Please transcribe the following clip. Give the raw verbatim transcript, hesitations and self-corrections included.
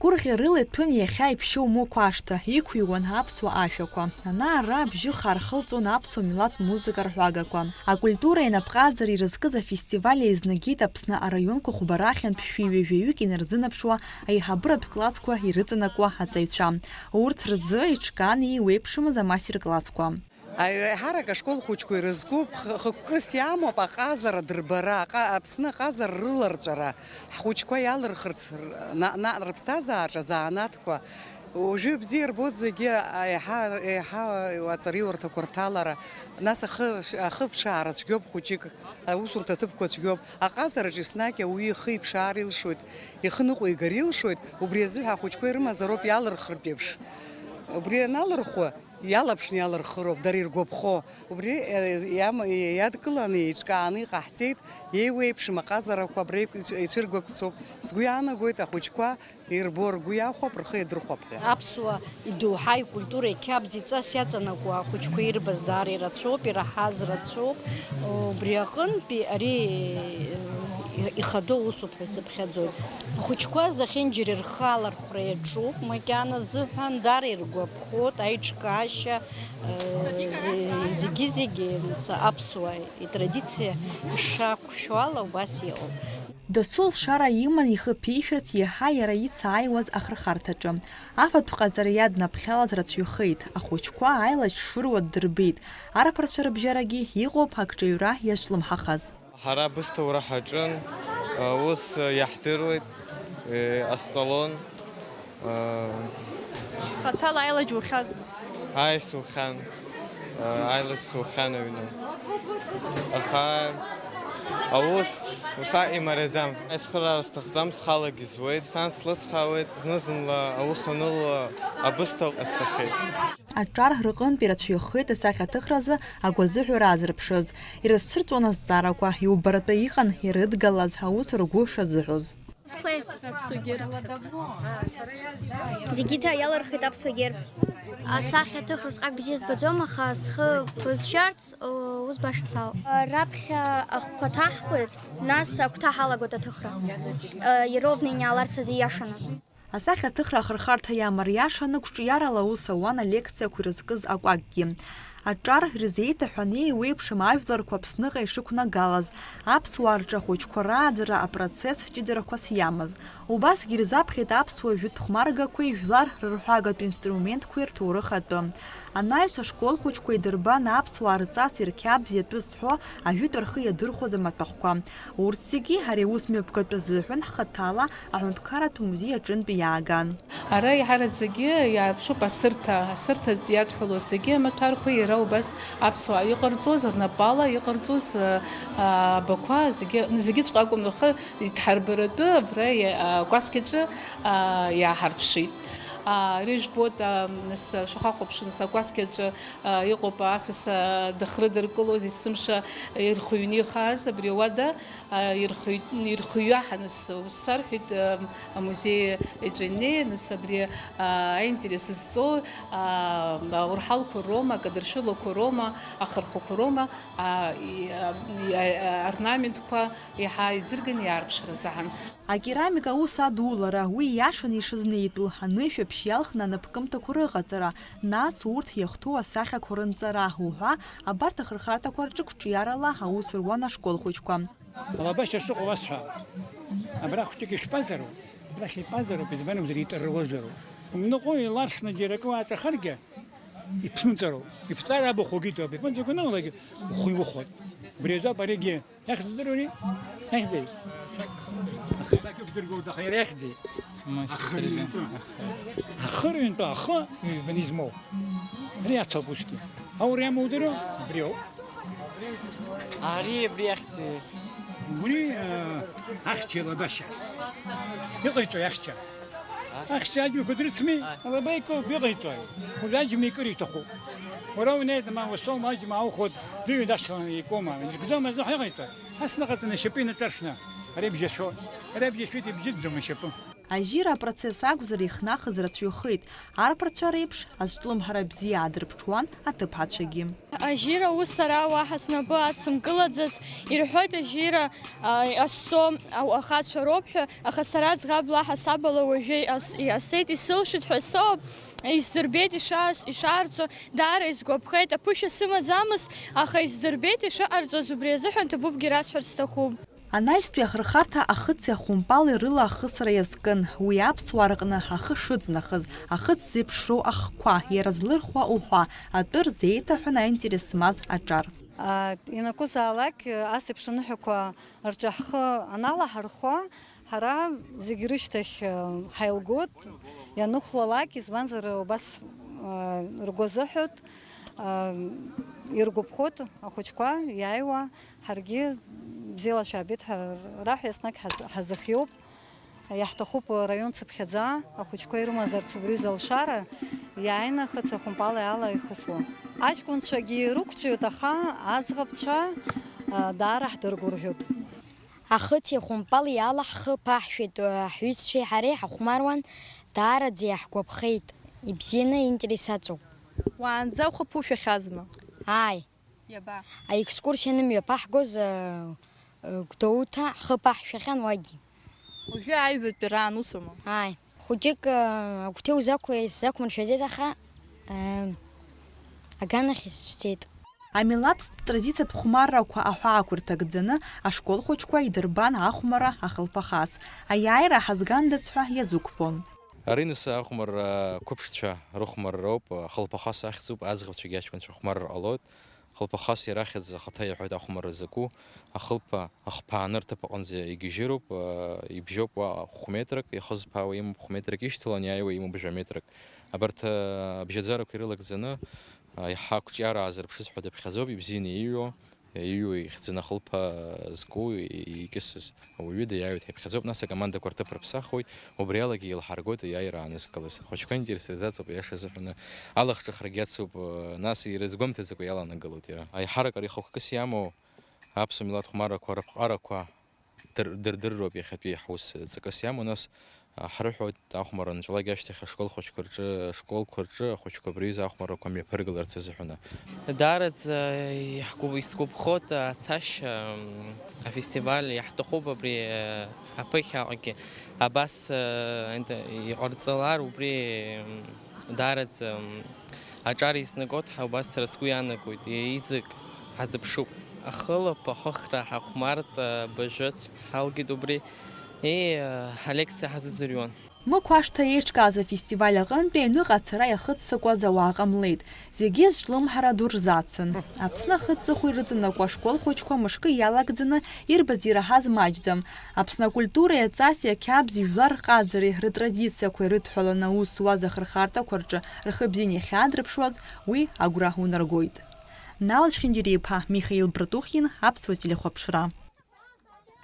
Гәырӷьарыла иҭәын иахьа иԥшьоу Мықә ашҭа, иқәыҩуан аԥсуа ашәақәа. Ана-ара абжьы хар хылҵуан аԥсуа милаҭ музыка рҳәагақәа. Акультура инапҟазара ирызкыз афестиваль еизнагеит Аԥсны араионқәа хәба рахьынтә шәи ҩажәаҩык инарзынаԥшуа аиҳабыратә классқәа ирыҵанакуа аҵаҩцәа. Урҭ рзы иҿкаан еиуеиԥшымыз амастер-классқәа. Аиҳарак ашкол хәыҷқәа ирызкуп, х-, хықәкыс иамоуп аҟазара дырбара, аҟа-, Аԥсны аҟазара рыларҵәара, ҳхәыҷқәа иалырхырц р-, на-, наҟ рыԥсҭазаараҿы азанааҭқәа. Уажәы бзиа ирбоит зегьы, еиҳа, еиҳа аҵараиурҭақәа рҭалара, нас ахы-, ахыԥшаара цәгьоуп хәыҷык, аусурҭа аҭыԥқәа цәгьоуп. Аҟазараҿы еснагь ауаҩы ихы иԥшаар илшоит, ихы ныҟәигар илшоит, убри азыҳәа ахәыҷқәа ирымазароуп иалырхыртә еиԥш. Убри аналырхуа, иалаԥшны иалырхыроуп, дара иргәаԥхо. Убри, э, иам-, иадкыланы, еиҿкааны иҟаҳҵеит, еиуеиԥшым аҟазарақәа абра иқә-, ицәыргақәцоуп. Сгәы иаанагоит, ахәыҷқәа ирбо ргәы иахәап, рхы иадырхәап ҳәа. Аԥсуа идоуҳа икультура иқьабз иҵас иаҵанакуа ахәыҷқәа ирбаз даара ирацәоуп, ираҳаз рацәоуп. Убри аҟынтәи ари, э, ихадоу усуп ҳәа исыԥхьаӡоит. Ахәыҷқәа зехьынџьара рхы алархәра иаҿуп, макьана зыҳәан дара иргәаԥхоит аиҿкаашьа, э, зе-, зегьы-зегьы, нас, аԥсуа итрадициа ишақәшәо ала убас иҟоуп. Дасу лшара иман ихы ԥишәарц иаҳа иара ицааиуаз ахырхарҭаҿы. Афатә ҟаҵара иаднаԥхьалаз рацәаҩхеит, ахәыҷқәа аилаџь шыруа ддырбеит, арԥарцәа рыбжьарагьы иҟоуп акҿаҩра иазҿлымҳахаз. Ҳара абысҭа аура ҳаҿын, ус иаҳдыруеит, ҟасҵалон. Хаҭала аилаџь ухьазма? Ааи, сухьан. Аилаџь сухьан аҩны. Аха аус усҟак имариаӡам. Ацхыраара сҭахӡам, схалагьы зуеит. Сан слыцхраауеит, зны-зынла аус анылуа абысҭа сцахьеит. Аҿар рҟынтә ирацәаҩхеит асахьаҭыхразы агәазыҳәара аазырԥшыз. Ирызцәырҵуан азҵаарақәа, иубаратәы иҟан ирыдгалаз аус ргәы шазыҳәоз. Аԥсуа герб. Зегьы иҭа-, иалырхит аԥсуа герб. Асахьаҭыхра усҟак бзиа збаӡом, аха схы ԥызшәарц, о, ус баша сауп. Раԥхьа ахәқәа ҭаҳхуеит, нас агәҭа ҳалагоит аҭыхра. Э, иаровно иниааларц азы ииашаны. Асахьаҭыхра ахырхарҭа иамариашаны, қәҿиарала аус ауан алекциақәа ирызкыз акәакьгьы. Аҿар ирзеиҭаҳәан еиуеиԥшым ажәларқәа Аԥсныҟа ишықәнагалаз, аԥсуаа рҿы ахәыҷқәа рааӡара апроцесс ҷыдарақәас иамаз. Убасгьы ирзаԥхьеит аԥсуа жәытә хәмаргақәеи жәлар рырҳәагатә инструментқәеи рҭоурых атәы. Анаҩс ашкол хәыҷқәа идырбан аԥсуаа рҵас ирқьабз иатәыз зҳәо ажәытә рхы иадырхәоз амаҭәахәқәа. Урҭ зегьы ари аус мҩаԥгатәы азыҳәан ҳхаҭала аҳәынҭқарратә музеи аҿынтә иааган. Ара еиҳараӡагьы иаарԥшуп асырҭа. Асырҭа иадҳәалоз зегьы амаҭәарқәа иара убас аԥсуаа иҟарҵоз, рнапала иҟарҵоз, а, абақәа зегьы, зегьыҵәҟьа акәым, аха идҳарбаратәы абра иа-, акәасқьаҿы, а, иааҳарԥшит. А, ари жәбоит, а, нас, шәахәаԥшуа, нас, акәасқьаҿы, а, иҟоуп асас, а, дахрыдыркылоз есымша ирхыҩны ихааз абри ауада. А, ирхыҩ-, ирхыҩаҳаны с-, ус сарҳәеит, а, амузеи аҿы инеины, абри, а, аинтерес зҵоу, а, аурҳалқәа роума, акадыршәылақәа роума, ахырхәақәа роума, а, и-, а, и-, а, орнаментқәа еиҳа иӡырганы иаарԥшра азыҳәан. Акерамика аус адулара, уи ииашаны ишызнеитәу, анышә аԥшь иалхны анапкымҭақәа рыҟаҵара, нас урҭ иахәҭоу асахьақәа рынҵара уҳәа, абарҭ ахырхарҭақәа рҿы қәҿиарала аус руан ашкол хәыҷқәа. Алабашьа шыҟоу уасҳәап. Абра хәҷык ишәпазароуп, абрахь итәазароуп, избан акәзар, итыруазароуп. Умныҟәо иларсны џьара акы уааҵахаргьы, иԥнуҵароуп. Иԥҵара абахәагьы иҭоуп, иԥынҵақәа аныҟалалак ухы иухәоит. Убри азоуп аригьы. Иахьӡ удыруани? Иахьӡи? Ахы, иахьӡи? Ахы рыҩнтәы. Ахы рыҩнтәы, ахы ҩбаны измоу. Ари ацоуп усгьы. Ауриа мудыро? Убриоуп. Ари абри ахьӡи? Уи, э, ахьча илабашьа. Иҟаиҵои ахьча? Ахьча аџьмақәа дрыцми? Ааи. Алаба икылп, иҟаиҵои? Уи аџьма икыр иҭахуп. Уара унеидама, уасоума аџьма аухәо, дыҩ дашьҭаланы икома? Изгәӡам азы ҳәа иҟаиҵои? Ас ныҟаҵаны ашьапы инаҵаршәны, ари бжьашәо, ари бжьашәеит, ибжьыӡӡом ашьапы. Ажьира апроцесс акәзар ихнахыз рацәаҩхеит, арԥарцәа реиԥш азҿлымҳара бзиа аадырԥҽуан аҭыԥҳацәагьы. Ажьира ус ара уаҳа снапы ацымкылаӡац, ирҳәоит ажьира, а, иҟасҵо ау-, ахацәа роуп ҳәа, аха сара ӡӷаб лаҳасаб ала уажәы иҟас-, иҟасҵеит, исылшеит ҳәа соуп, исдырбеит иша-, ишаарҵо, даара исгәаԥхеит, аԥышәа сымаӡамызт, аха исдырбеит ишыҟарҵоз, убри азыҳәан ҭабуп гьы расҳәарц сҭахуп. Анаҩстәи ахырхарҭа ахыци ахәымпали рыла ахысра иазкын, уи аԥсуаа рҟны ахы шыҵнахыз, ахыц зеиԥшроу ахқәа, иара злырхуа уҳәа, атәы рзеиҭаҳәан аинтерес змаз аҿар. А, ианакәызаалак, ас еиԥш аныҳәақәа рҿы ҳхы аналаҳархәа, ҳара зегь рышьҭахь, а, ҳаилгоит, ианыхәлалак, избанзар, убас, а, ргәы азыҳәоит, а, иргәаԥхоит ахәыҷқәа иааиуа, ҳаргьы бзиала шәаабеит ҳәа раҳәа еснагь ҳаз-, ҳазыхиоуп. Иаҳҭахуп раион цыԥхьаӡа ахәыҷқәа ирымазарц убри залшара, иааины ахыц ахәымпали ала ихысуа. Аҷкәынцәагьы ирықәҿиоит, аха аӡӷабцәа, а, даара ҳдыргәырӷьоит. Ахыци ахәымпали ала ҳхы ԥаҳшәеит, ҳҩызцәеи ҳареи ҳахәмаруан, даараӡа иаҳгәаԥхеит, ибзианы, интересаҵәуп. Уаанӡа ухы ԥушәахьазма? Ааи. Иаба? Аекскурсиа анымҩаԥаҳгоз, э, э, Гәдоуҭа ҳхы ԥаҳшәахьан уагьы. Уажәы аҩбатәи раан усума? Ааи. Хәыҷык, э, агәҭа узақәу-, исзақәмыршәаӡеит, аха, э, аганахь исцәцеит. Амилаҭтә традициатә хәмаррақәа аҳәаақәа рҭагӡаны ашкол хәыҷқәа идырбан ахәмарра ахылԥахас. Аиааира ҳазгандаз ҳәа иазықәԥон. Ариныс ахәмарра қәыԥшцәа рыхәмарроуп, ахылԥахас ахьӡуп, аӡӷабцәагьы аҷкәынцәа хәмарра ҟалоит. Хылԥахас иара ахьӡ ахаҭа иаҳәоит ахәмарра закәу, ахылԥа ахԥааны рҭыԥ аҟынӡа игьежьыроуп, ибжьоуп уа хә метрак, ихызԥаауа имоуп хә метрак, ишьҭаланы иааиуа имоуп жәа метрак. Абарҭ абжьаӡарақәа ирылагӡаны, еиҳа ақәҿиара аазырԥшыз ҳәа дыԥхьаӡоуп, ибзианы иҩуа, иҩуа ихьӡын ахылԥа зку икьысыз. Ауаҩы диааҩуеит ҳәа иԥхьаӡоуп, нас акомандақәа рҭыԥ рыԥсахуеит, убри алагьы еилҳаргоит аиааира аанызкылаз. Ахәыҷқәа аинтерес рзаҵоуп, аиаша азыҳәан, алахҿыхрагьы ацуп, нас ирызгәамҭаӡакәа иаланагалоит иара. Аиҳарак ари хықәкыс иамоу аԥсуа милаҭ хәмаррақәа рыԥҟарақәа дыр-, дырдырроуп иахьатәи ҳус ҵакыс иамоу, нас Ҳрыҳәоит, ахәмарра анҵәалак ашьҭахь ашкол хәыҷқәа рҿы, ашколқәа рҿы ахәыҷқәа абри аҩыза ахәмаррақәа мҩаԥыргаларц азыҳәан. Даараӡа иаҳгәы-, исгәаԥхоит ацашьа, м, афестиваль, иаҳҭахуп абри, э, аԥыхьаҟагьы абас, э, иҟарҵалар, убри, м, даараӡа, м, аҿар изнагоит ҳәа убас сара сгәы иаанагоит, еизык ҳазыԥшуп. Ахылаԥ ахыхра ҳахәмарт, э, быжәыцә ҳалгеит убри. Еи, ҳалекциа ҳазыӡырҩуан. Мықә ашҭа еиҿкааз афестиваль аҟынтәи аҩныҟа ацара иахыццакуаз ауаа ҟамлеит. Зегьы зҿлымҳара ду рзацын. Аԥсны ахыҵыхәа ирыҵанакуа ашкол хәыҷқәа мышкы иалагӡаны ирбаз ираҳаз маҷӡам. Аԥсны акультуреи аҵаси ақьабзи жәлар рҟазареи рытрадициақәа ирыдҳәаланы аус зуаз ахырхарҭақәа рҿы рхы бзианы иахьаадырԥшуаз уи агәра унаргоит. Нал Чхьиндириа-иԥа, Михаил Братухин, Аԥсуа телехәаԥшра.